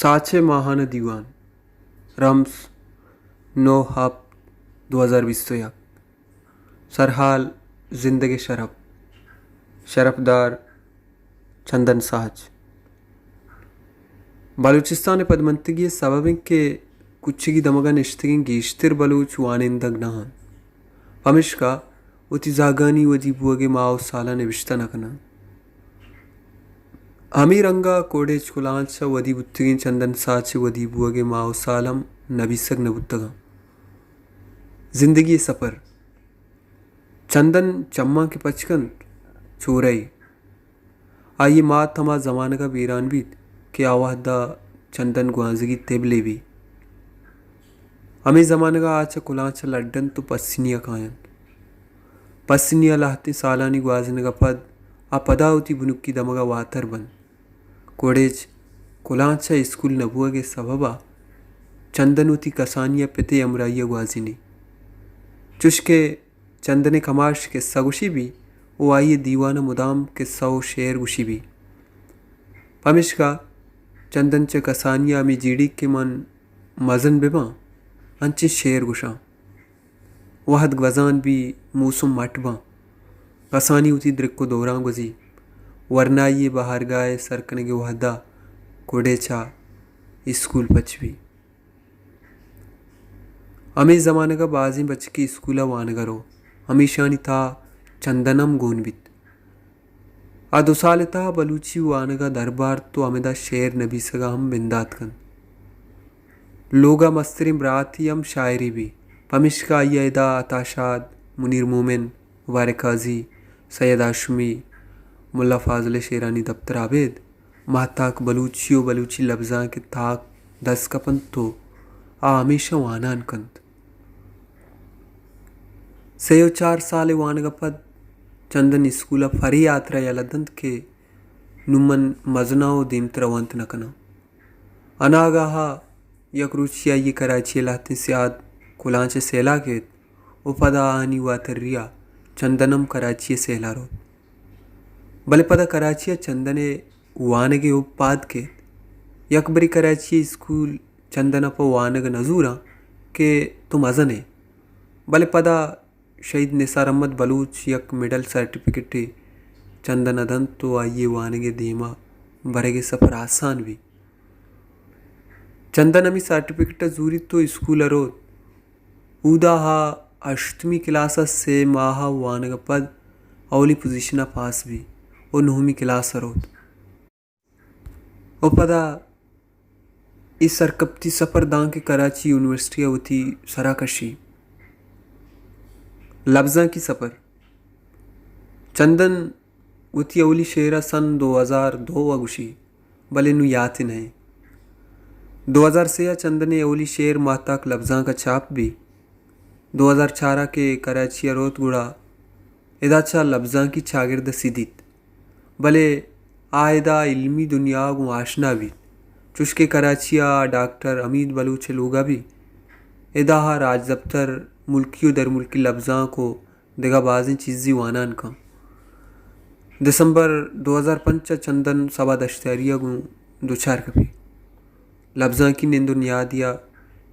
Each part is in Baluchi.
ساچ ءِ ماھانہ دیوان، رمز نو ھپت دو ھزار بیست ءُ یک۔ سرھال: زندگ ءِ شرپ۔ شرپدار: چندن ساچ۔ بلوچستان ءِ پدمنتگی ءِ سبب اِنت کہ کچگی دمگ ءَ نشتگیں گیشتر بلوچ وانندگ نہ اَنت، پمیشکا وتی زھگانی ودی بوگ ءِ ماہ ءُ سالاں نبشتہ نہ کن اَنت۔ ھمے رنگ ءَ کوڈیچ کلانچ ءَ ودی بوتگیں چندن ساچ ءِ ودی بوگ ءِ ماہ ءُ سال ھم نبیسگ نہ بوتگ اَنت۔ زندگی ءِ سپر۔ چندن چماں کہ پچ کنت، چورہ ئے۔ آئی ءِ مات ھما زمانگ ءَ بیران بیت کہ آ وھد ءَ چندن گوانزگی تبلے بیت۔ ھمے زمانگ ءَ آ چہ کلانچ ءَ لڈ اَنت ءُ پسنی ءَ کاینت۔ پسنی ءَ لھتیں سالانی گوازینگ ءَ پد آ پدا وتی بنکی دمگ ءَ واتر بنت۔ کوڈیچ کلانچ ءَ اسکول نہ بوگ ءِ سبب ءَ چندن وتی کسانی ءَ پت ءِ ھمراھی ءَ گوازینی۔ چوشکہ چندن ءِ کماش کسہ گوشی بی ءُ آئی ءِ دیوان ءَ مدام کسہ ءُ شعر گوشی بی۔ پمیشکا چندن چہ کسانی ءَ ھمے جیڑی کہ من مزن بہ باں، انچیں شعر گوشاں۔ وھد گوزان بی، موسم مٹ باں، کسانی وتی درک ءُ دوراں گوزی۔ ورنائی ءِ بھارگاہ ءِ سر کنگ ءِ وھد ءَ کوڈیچ ءَ اسکول پچ بی۔ ھمے زمانگ ءَ بازیں بچکے اسکول ءَ وانگ ءَ رو، ھمیشانی تہا چندن ھم گون بیت۔ آ دو سال ءِ تہا بلوچی وانگ ءَ دربارت ءُ ھمدا شعر نبیسگ ءَ ھم بندات کنت۔ لوگ ءَ مستریں براتی ھم شاعرے بی، پمیشکا آئی ءَ ادا عطا شاد، منیر مومن، مبارک قاضی، سید ھاشمی، ملا فاضل ءِ شعرانی دپتر ءَ ابید ماھتاک بلوچی ءُ بلوچی لبزانک ءِ تاک دست کپ اَنت ءُ آ ھمیشہ وانان کنت۔ سے ءُ چار سال ءِ وانگ ءَ پد چندن اسکول ءَ پرے ھاترا یلہ دنت کہ نوں من مزن آں ءُ دیمتر ءَ ونت نہ کناں۔ اناگاہ ءَ یک روچے آئی ءِ کراچی ءِ لھتیں سیاد کلانچ ءِ سیل ءَ کیت ءُ پدا آھانی واتری ءَ چندن ھم کراچی ءِ سیل ءَ روت۔ بلے پدا کراچی ءَ چندن ءِ وانگ ءِ ھب پاد کیت۔ یک برے کراچی ءِ اسکول چندن ءَ پہ وانگ نہ زوراں کہ تو مزن ئے۔ بلے پدا شھید نثار احمد بلوچ یک مڈل سرٹیفکیٹے چندن ءَ دنت ءُ آئی ءِ وانگ ءِ دیما برگ ءِ سپر آسان بیت۔ چندن ھمے سرٹیفکیٹ ءَ زوریت ءُ اسکول ءَ روت۔ اودا آ ھشتمی کلاس ءَ سے ماہ ءَ وانگ ءَ پد اولی پوزیشن ءَ پاس بی ءُ نھمی کلاس ءَ روت۔ ءُ پدا اے سرکپتی سپر دانکہ کراچی یونیورسٹی ءَ وتی سرا کشی۔ لبزانکی سپر۔ چندن وتی اولی شعر ءَ سن دو ھزار دو ءَ گوشی، بلے نوں یات ءَ نہ اِنت۔ دو ھزار سے ءَ چندن ءِ اولی شعر ماھتاک لبزانک ءَ چاپ بی۔ دو ھزار چار ءَ کہ کراچی ءَ روت گڑا ادا چہ لبزانکی چاگرد ءَ سدیت، بلے آ ادا علمی دنیا ءَ گوں آشنا بیت، چوشکہ کراچی ءَ ڈاکٹر حمید بلوچ ءِ لوگ ءَ بی۔ ادا آ راجدپتر، ملکی ءُ درملکی لبزانک ءُ دگہ بازیں چیزے وانان کن۔ دسمبر دو ھزار پنچ ءَ چندن صبا دشتیاری ءَ گوں دچار کپی۔ لبزانکی نند ءُ نیادی ءَ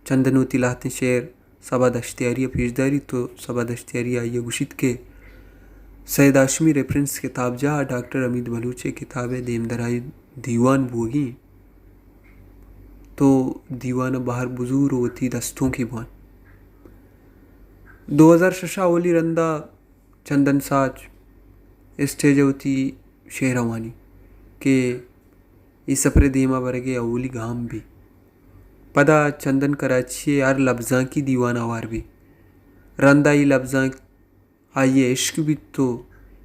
چندن وتی لھتیں شعر صبا دشتیاری ءَ پیش داریت ءُ صبا دشتیاری ءَ آئی ءَ گوشیت کہ سید ھاشمی ریفرنس کتابجاہ ءَ ڈاکٹر حمید بلوچ ءِ کتاب ءِ دیمدرائی دیوان بوگی اِنت، تو دیوان ءَ بھر بزور ءُ وتی دستونکے بوان۔ دو ھزار شش ءَ اولی رندا چندن ساچ اسٹیج ءَ وتی شعر ءَ وانی کہ اے سپر ءِ دیما برگ ءِ اولی گام بی۔ پدا چندن کراچی ءِ ھر لبزانکی دیوان ءَ ھوار بی۔ رندا اے لبزانک آئی ءِ عشق بیت ءُ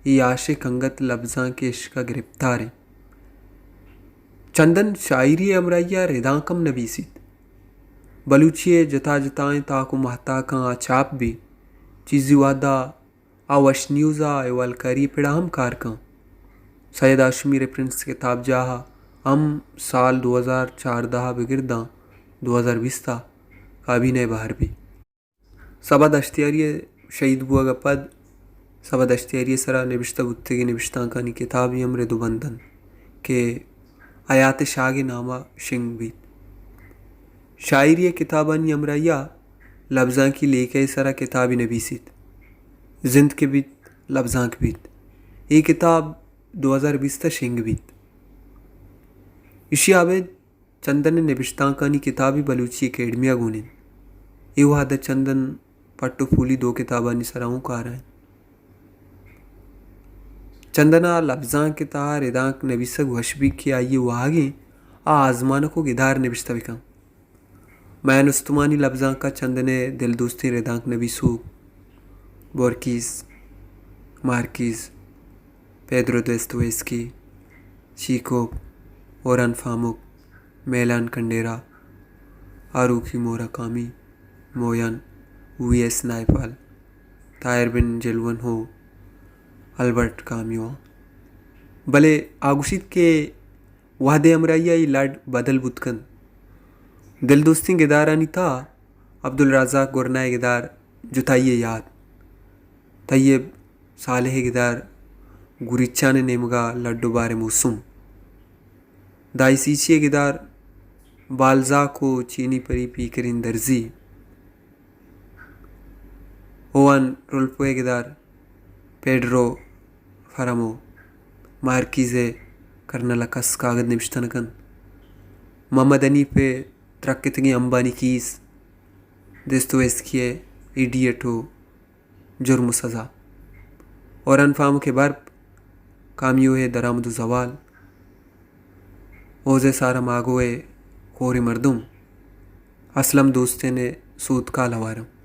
اے عاشق انگت لبزانک ءِ عشق ءَ گرپتار اِنت۔ چندن شاعری ءِ ھمراھی ءَ ردانک ھم نبیسیت۔ بلوچی ءِ جتا جتائیں تاک ءُ ماھتاکاں آ چاپ بی۔ چیزے وھدا آ وش نیوز ءَ اھوالکاری ءِ پڑا ھم کار کن۔ سید ھاشمی ریفرنس کتابجاہ ءَ ھم سال دو ھزار چاردہ ءَ بگر داں دو ھزار بیست ءَ کابینہ ءَ بھر بی۔ صبا دشتیاری ءِ شھید بوگ ءَ پد صبا دشتیاری ءِ سرا نبشتہ بوتگیں نبشتانکانی کتابے ھم رد ءُ بند اِنت کہ حیات شاگ ءِ نام ءَ شنگ بیت۔ شاعری ءِ کتابانی ہمراہی ءَ لبزانکی لیکہ ءِ سرا کتابے نبیسیت، زند کہ بیت، لبزانک بیت۔ اے کتاب دو ہزار بیست ءَ شنگ بیت۔ ایشی ءَ ابید چندن ءِ نبشتانکانی کتابے بلوچی اکیڈمی ءَ گون انت۔ اے وہد ءَ چندن پٹ ءُ پولی دو کتابانی سرا اوں کار ءَ انت۔ چندن ءَ لبزانک ءِ تہا ردانک نبیسگ وش بیت کہ آئی ءِ واہگیں آ آزمانک ءُ گدار نبشتہ بہ کن۔ میان استمانی لبزانک ءَ چندن ءِ دلدوستیں ردانک نبیسوک بورکیس، مارکیز، پیدرو دوستویسکی، چیکوپ، اورہان فامک، میلان کنڈیرا، ہاروکی موراکامی، مویان، وی ایس نائپال، طاہر بن جیلون ہو البرٹ کامیو آں۔ بلے آ گوشیت کہ وہد ءِ ہمراہی ءَ اے لڈ بدل بوت کنت۔ دلدوستیں گدارانی تہا عبدالرزاق گورنا ءِ گدار جتائی ءِ یات، طیب صالح ءِ گدار گوریچان ءِ نیمگ ءَ لڈ ءُ بار ءِ موسم، دائی سیچی ءِ گدار بالزاک ءُ چینی پری پیکریں درزی، ہوان رولفو ءِ گدار پیڈرو فرامو، مارکیز ءِ کرنل ءَ کس کاگد نبشتہ نہ کنت، محمد حنیف ءِ ترکتگیں امبانی کیس، دوستویسکی ءِ ایڈیٹ ءُ جرم ءُ سزا، اورہان فامک ءِ برپ، کامیو ءِ درآمد ءُ زوال، ہوزے ساراماگو ءِ کوریں مردم، اسلم دوستین ءِ سوتکال ہوار انت۔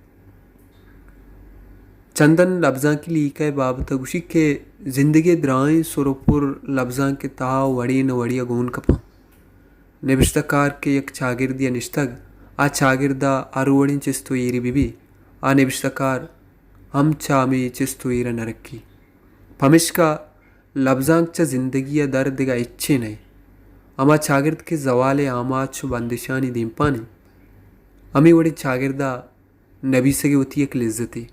چندن لبزانکی لیکہ ءِ بابت ءَ گوشیت کہ زندگی ءِ درائیں سر ءُ پر لبزانک ءِ تہا وڑے نہ وڑے ءَ گون کپاں۔ نبشتہ کار کہ یک چاگردے ءَ نشتگ، آ چاگرد ءَ ہر وڑیں چست ءُ ایرے بہ بیت، آ نبشتہ کار ہم چہ ہمے چست ءُ ایر ءَ نہ رکی۔ پمیشکا لبزانک چہ زندگی ءَ در دگہ ہچے نہ انت۔ ہما چاگرد کہ زوال ءِ آماچ ءُ بندشانی دیمپان انت، ہمے وڑیں چاگرد ءَ نبیسگ ءِ وتی یک لذتے۔